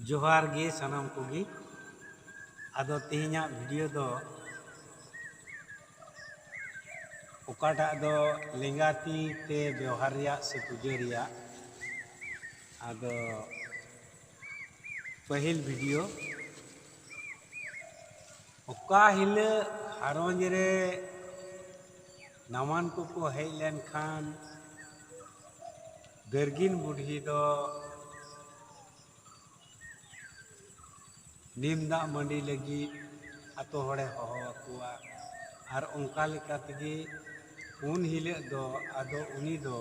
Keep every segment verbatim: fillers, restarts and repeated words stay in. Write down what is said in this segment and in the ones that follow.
ᱡᱚᱦᱟᱨ ᱜᱮ ᱥᱟᱱᱟᱢ ᱠᱚᱜᱮ᱾ ᱟᱫᱚ ᱛᱮᱦᱮᱧᱟᱜ ᱵᱷᱤᱰᱤᱭᱳ ᱫᱚ ᱚᱠᱟᱴᱟᱜ ᱫᱚ ᱞᱮᱸᱜᱟ ᱛᱤ ᱛᱮ ᱵᱮᱣᱦᱟᱨ ᱨᱮᱭᱟᱜ ᱥᱮ ᱯᱩᱡᱟᱹ ᱨᱮᱭᱟᱜ, ᱟᱫᱚ ᱯᱟᱹᱦᱤᱞ ᱵᱷᱤᱰᱤᱭᱳ, ᱚᱠᱟ ᱦᱤᱞᱳᱜ ᱜᱷᱟᱨᱚᱸᱡᱽ ᱨᱮ ᱱᱟᱣᱟᱱ ᱠᱚᱠᱚ ᱦᱮᱡ ᱞᱮᱱᱠᱷᱟᱱ ᱫᱟᱹᱨᱜᱤᱱ ᱵᱩᱰᱷᱤ ᱫᱚ ᱱᱤᱢ ᱫᱟᱜ ᱢᱟᱹᱰᱤ ᱞᱟᱹᱜᱤᱫ ᱟᱛᱳ ᱦᱚᱲᱮ ᱦᱚᱦᱚ ᱟᱠᱚᱣᱟ᱾ ᱟᱨ ᱚᱱᱠᱟ ᱞᱮᱠᱟ ᱛᱮᱜᱮ ᱩᱱ ᱦᱤᱞᱳᱜ ᱫᱚ ᱟᱫᱚ ᱩᱱᱤ ᱫᱚ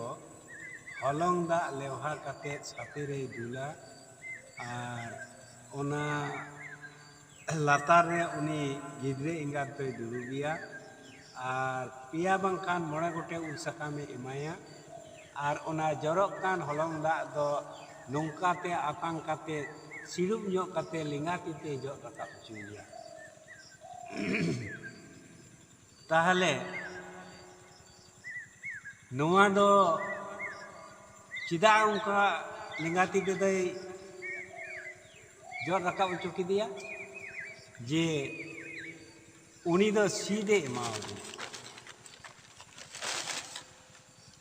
ᱦᱚᱞᱚᱝ ᱫᱟᱜ ᱞᱮᱣᱦᱟ ᱠᱟᱛᱮ ᱥᱟᱛᱮ ᱨᱮᱭ ᱫᱩᱞᱟ᱾ ᱟᱨ ᱚᱱᱟ ᱞᱟᱛᱟᱨ ᱨᱮ ᱩᱱᱤ ᱜᱤᱫᱽᱨᱟᱹ ᱮᱸᱜᱟᱛ ᱫᱚᱭ ᱫᱩᱲᱩᱵᱮᱭᱟ᱾ ᱟᱨ ᱯᱮᱭᱟ ᱵᱟᱝᱠᱷᱟᱱ ᱢᱚᱬᱮ ᱜᱚᱴᱮᱡ ᱩᱞ ᱥᱟᱠᱟᱢᱮ ᱮᱢᱟᱭᱟ᱾ ᱟᱨ ᱚᱱᱟ ᱡᱚᱨᱚᱜ ᱠᱟᱱ ᱦᱚᱞᱚᱝ ᱫᱟᱜ ᱫᱚ ᱱᱚᱝᱠᱟ ᱛᱮ ᱟᱛᱟᱝ ᱠᱟᱛᱮ ᱥᱤᱲᱩᱵ ᱧᱚᱜ ᱠᱟᱛᱮ ᱞᱮᱸᱜᱟ ᱛᱤ ᱛᱮ ᱡᱚᱜ ᱨᱟᱠᱟᱵ ᱦᱚᱪᱚᱭᱮᱭᱟ᱾ ᱛᱟᱦᱚᱞᱮ ᱱᱚᱣᱟ ᱫᱚ ᱪᱮᱫᱟᱜ ᱚᱱᱠᱟ ᱞᱮᱸᱜᱟ ᱛᱤ ᱛᱮᱫᱚᱭ ᱡᱚᱜ ᱨᱟᱠᱟᱵ ᱦᱚᱪᱚ ᱠᱮᱫᱮᱭᱟ? ᱡᱮ ᱩᱱᱤ ᱫᱚ ᱥᱤᱫ ᱮ ᱮᱢᱟᱣᱟᱫᱮᱭᱟ᱾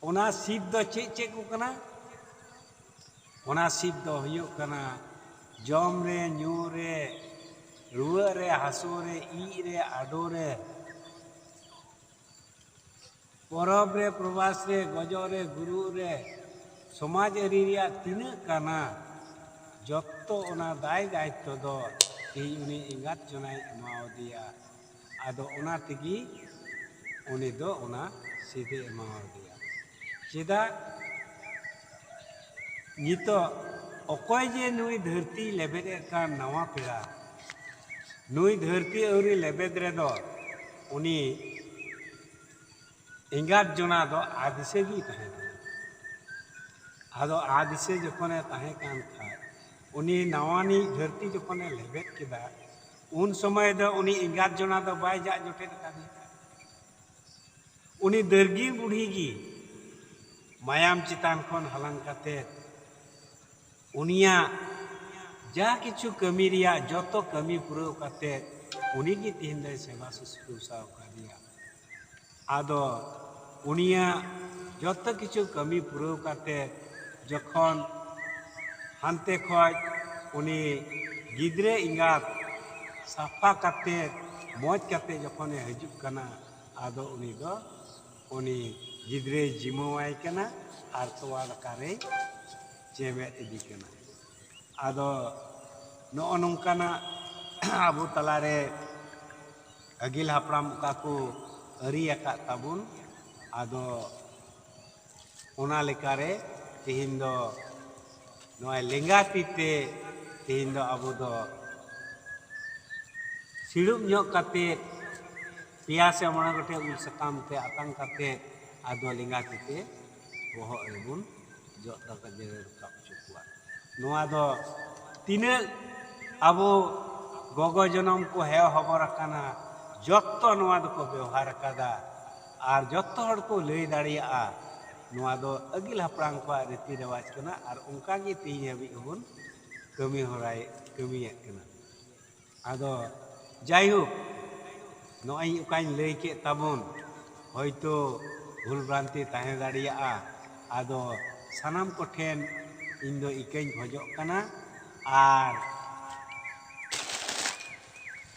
ᱚᱱᱟ ᱥᱤᱫ ᱫᱚ ᱪᱮᱫ ᱪᱮᱫ ᱠᱚ ᱠᱟᱱᱟ? ᱚᱱᱟ ᱥᱤᱫ ᱫᱚ ᱦᱩᱭᱩᱜ ᱠᱟᱱᱟ ᱡᱚᱢ ᱨᱮ, ᱧᱩ ᱨᱮ, ᱨᱩᱣᱟᱹᱜ ᱨᱮ, ᱦᱟᱹᱥᱩ ᱨᱮ, ᱤᱡ ᱨᱮ, ᱟᱰᱚ ᱨᱮ, ᱯᱚᱨᱚᱵᱽ ᱨᱮ, ᱯᱨᱚᱵᱟᱥ ᱨᱮ, ᱜᱚᱡᱚᱜ ᱨᱮ, ᱜᱩᱨᱩᱜ ᱨᱮ, ᱥᱚᱢᱟᱡᱽ ᱟᱹᱨᱤ ᱨᱮᱭᱟᱜ ᱛᱤᱱᱟᱹᱜ ᱠᱟᱱᱟ, ᱡᱚᱛᱚ ᱚᱱᱟ ᱫᱟᱭ ᱫᱟᱭᱤᱛᱛᱚ ᱫᱚ ᱛᱮᱦᱮᱧ ᱩᱱᱤ ᱮᱸᱜᱟᱛ ᱡᱚᱱᱟᱭ ᱮᱢᱟᱣᱟᱫᱮᱭᱟ᱾ ᱟᱫᱚ ᱚᱱᱟ ᱛᱮᱜᱮ ᱩᱱᱤ ᱫᱚ ᱚᱱᱟ ᱥᱤᱫᱮ ᱮᱢᱟᱣᱟᱫᱮᱭᱟ᱾ ᱪᱮᱫᱟᱜ? ᱱᱤᱛᱚᱜ ᱚᱠᱚᱭ ᱡᱮ ᱱᱩᱭ ᱫᱷᱟᱹᱨᱛᱤ ᱞᱮᱵᱮᱫ ᱮᱫ ᱠᱟᱱ ᱱᱟᱣᱟ ᱯᱮᱲᱟ, ᱱᱩᱭ ᱫᱷᱟᱹᱨᱛᱤ ᱟᱹᱣᱨᱤ ᱞᱮᱵᱮᱫ ᱨᱮᱫᱚ ᱩᱱᱤ ᱮᱸᱜᱟᱛ ᱡᱚᱱᱟ ᱫᱚ ᱟᱫᱤᱥᱮ ᱜᱮ ᱛᱟᱦᱮᱸ ᱠᱟᱱᱟ᱾ ᱟᱫᱚ ᱟᱫᱤᱥᱮ ᱡᱚᱠᱷᱚᱱᱮ ᱛᱟᱦᱮᱸ ᱠᱟᱱ ᱠᱷᱟᱡ, ᱩᱱᱤ ᱱᱟᱣᱟᱱᱤᱡ ᱫᱷᱟᱹᱨᱛᱤ ᱡᱚᱠᱷᱚᱱᱮ ᱞᱮᱵᱮᱫ ᱠᱮᱫᱟ, ᱩᱱ ᱥᱚᱢᱚᱭ ᱫᱚ ᱩᱱᱤ ᱮᱸᱜᱟᱛ ᱡᱚᱱᱟ ᱫᱚ ᱵᱟᱭ ᱡᱟᱜ ᱡᱚᱴᱮᱫ ᱟᱠᱟᱫᱮᱭᱟ᱾ ᱩᱱᱤ ᱫᱟᱹᱨᱜᱤ ᱵᱩᱲᱦᱤ ᱜᱮ ᱢᱟᱭᱟᱢ ᱪᱮᱛᱟᱱ ᱠᱷᱚᱱ ᱦᱟᱞᱟᱝ ᱠᱟᱛᱮ ᱩᱱᱤᱭᱟᱜ ᱡᱟ ᱠᱤᱪᱷᱩ ᱠᱟᱹᱢᱤ ᱨᱮᱭᱟᱜ ᱡᱚᱛᱚ ᱠᱟᱹᱢᱤ ᱯᱩᱨᱟᱹᱣ ᱠᱟᱛᱮ ᱩᱱᱤ ᱜᱮ ᱛᱮᱦᱮᱧ ᱫᱚᱭ ᱥᱮᱵᱟ ᱥᱩᱥᱨᱩᱥᱟᱣ ᱠᱟᱫᱮᱭᱟ᱾ ᱟᱫᱚ ᱩᱱᱤᱭᱟᱜ ᱡᱚᱛᱚ ᱠᱤᱪᱷᱩ ᱠᱟᱹᱢᱤ ᱯᱩᱨᱟᱹᱣ ᱠᱟᱛᱮ ᱡᱚᱠᱷᱚᱱ ᱦᱟᱱᱛᱮ ᱠᱷᱚᱡ ᱩᱱᱤ ᱜᱤᱫᱽᱨᱟᱹ ᱮᱸᱜᱟᱛ ᱥᱟᱯᱷᱟ ᱠᱟᱛᱮ ᱢᱚᱡᱽ ᱠᱟᱛᱮ ᱡᱚᱠᱷᱚᱱᱮ ᱦᱤᱡᱩᱜ ᱠᱟᱱᱟ, ᱟᱫᱚ ᱩᱱᱤ ᱫᱚ ᱩᱱᱤ ᱜᱤᱫᱽᱨᱟᱹᱭ ᱡᱤᱢᱟᱹᱣᱟᱭ ᱠᱟᱱᱟ ᱟᱨ ᱛᱚᱣᱟ ᱫᱟᱠᱟ ᱨᱮᱭ ᱪᱮᱢᱮᱫ ᱤᱫᱤ ᱠᱟᱱᱟ᱾ ᱟᱫᱚ ᱱᱚᱜᱼᱚ ᱱᱚᱝᱠᱟᱱᱟᱜ ᱟᱵᱚ ᱛᱟᱞᱟᱨᱮ ᱟᱹᱜᱤᱞ ᱦᱟᱯᱲᱟᱢ ᱚᱠᱟ ᱠᱚ ᱟᱹᱨᱤ ᱟᱠᱟᱫ ᱛᱟᱵᱚᱱ, ᱟᱫᱚ ᱚᱱᱟ ᱞᱮᱠᱟᱨᱮ ᱛᱮᱦᱮᱧ ᱫᱚ ᱱᱚᱜᱼᱚᱭ ᱞᱮᱸᱜᱟ ᱛᱤ ᱛᱮ ᱛᱮᱦᱮᱧ ᱫᱚ ᱟᱵᱚ ᱫᱚ ᱥᱤᱲᱩᱵ ᱧᱚᱜ ᱠᱟᱛᱮ ᱯᱮᱭᱟ ᱥᱮ ᱢᱚᱬᱮ ᱜᱚᱴᱮᱡ ᱩᱞ ᱥᱟᱠᱟᱢ ᱛᱮ ᱟᱛᱟᱝ ᱠᱟᱛᱮ ᱟᱫᱚ ᱞᱮᱸᱜᱟ ᱛᱤ ᱛᱮ ᱵᱚᱦᱚᱜ ᱨᱮᱵᱚᱱ ᱡᱚᱜ ᱨᱟᱠᱟᱵ ᱡᱮᱨᱮᱲ ᱨᱟᱠᱟᱵ ᱦᱚᱪᱚ ᱠᱚᱣᱟ᱾ ᱱᱚᱣᱟ ᱫᱚ ᱛᱤᱱᱟᱹᱜ ᱟᱵᱚ ᱜᱚᱜᱚ ᱡᱚᱱᱚᱢ ᱠᱚ ᱦᱮᱣ ᱦᱚᱵᱚᱨ ᱟᱠᱟᱱᱟ, ᱡᱚᱛᱚ ᱱᱚᱣᱟ ᱫᱚᱠᱚ ᱵᱮᱣᱦᱟᱨ ᱟᱠᱟᱫᱟ ᱟᱨ ᱡᱚᱛᱚ ᱦᱚᱲ ᱠᱚ ᱞᱟᱹᱭ ᱫᱟᱲᱮᱭᱟᱜᱼᱟ᱾ ᱱᱚᱣᱟ ᱫᱚ ᱟᱹᱜᱤᱞ ᱦᱟᱯᱲᱟᱢ ᱠᱚᱣᱟᱜ ᱨᱤᱛᱤ ᱨᱮᱣᱟᱡᱽ ᱠᱟᱱᱟ ᱟᱨ ᱚᱱᱠᱟ ᱜᱮ ᱛᱮᱦᱮᱧ ᱦᱟᱹᱵᱤᱡ ᱦᱚᱸᱵᱚᱱ ᱠᱟᱹᱢᱤ ᱦᱚᱨᱟᱭ ᱠᱟᱹᱢᱤᱭᱮᱫ ᱠᱟᱱᱟ᱾ ᱟᱫᱚ ᱡᱟᱭᱦᱳᱠ, ᱱᱚᱜᱼᱚᱭ ᱚᱠᱟᱧ ᱞᱟᱹᱭ ᱠᱮᱫ ᱛᱟᱵᱚᱱ, ᱦᱚᱭᱛᱳ ᱵᱷᱩᱞ ᱵᱷᱨᱟᱱᱛᱤ ᱛᱟᱦᱮᱸ ᱫᱟᱲᱮᱭᱟᱜᱼᱟ᱾ ᱟᱫᱚ ᱥᱟᱱᱟᱢ ᱠᱚᱴᱷᱮᱱ ᱤᱧ ᱫᱚ ᱤᱠᱟᱹᱧ ᱠᱷᱚᱡᱚᱜ ᱠᱟᱱᱟ᱾ ᱟᱨ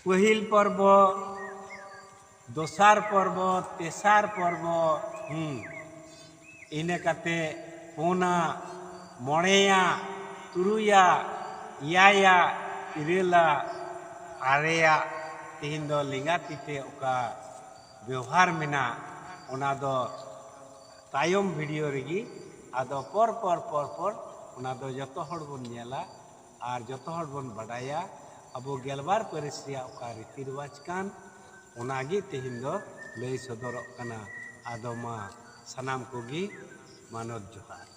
ᱯᱟᱹᱦᱤᱞ ᱯᱚᱨᱵᱚ, ᱫᱚᱥᱟᱨ ᱯᱚᱨᱵᱚ, ᱛᱮᱥᱟᱨ ᱯᱚᱨᱵᱚ, ᱦᱩᱸ, ᱤᱱᱟᱹ ᱠᱟᱛᱮ ᱯᱩᱱᱟ, ᱢᱚᱬᱮᱭᱟ, ᱛᱩᱨᱩᱭᱟ, ᱮᱭᱟᱭᱟ, ᱤᱨᱟᱹᱞᱟ, ᱟᱨᱮᱭᱟ, ᱛᱮᱦᱮᱧ ᱫᱚ ᱞᱮᱸᱜᱟ ᱛᱤ ᱛᱮ ᱚᱠᱟ ᱵᱮᱣᱦᱟᱨ ᱢᱮᱱᱟᱜ, ᱚᱱᱟ ᱫᱚ ᱛᱟᱭᱚᱢ ᱵᱷᱤᱰᱤᱭᱳ ᱨᱮᱜᱮ ᱟᱫᱚ ᱯᱚᱨ ᱯᱚᱨ ᱯᱚᱨ ᱯᱚᱨ ᱚᱱᱟ ᱫᱚ ᱡᱚᱛᱚ ᱦᱚᱲ ᱵᱚᱱ ᱧᱮᱞᱟ ᱟᱨ ᱡᱚᱛᱚ ᱦᱚᱲ ᱵᱚᱱ ᱵᱟᱰᱟᱭᱟ ᱟᱵᱚ ᱜᱮᱞᱵᱟᱨ ᱯᱟᱹᱨᱤᱥ ᱨᱮᱭᱟᱜ ᱚᱠᱟ ᱨᱤᱛᱤ ᱨᱮᱣᱟᱡᱽ ᱠᱟᱱ, ᱚᱱᱟᱜᱮ ᱛᱮᱦᱮᱧ ᱫᱚ ᱞᱟᱹᱭ ᱥᱚᱫᱚᱨᱚᱜ ᱠᱟᱱᱟ᱾ ᱟᱫᱚ ᱢᱟ ᱥᱟᱱᱟᱢ ᱠᱚᱜᱮ ᱢᱟᱱᱚᱛ ᱡᱚᱦᱟᱨ᱾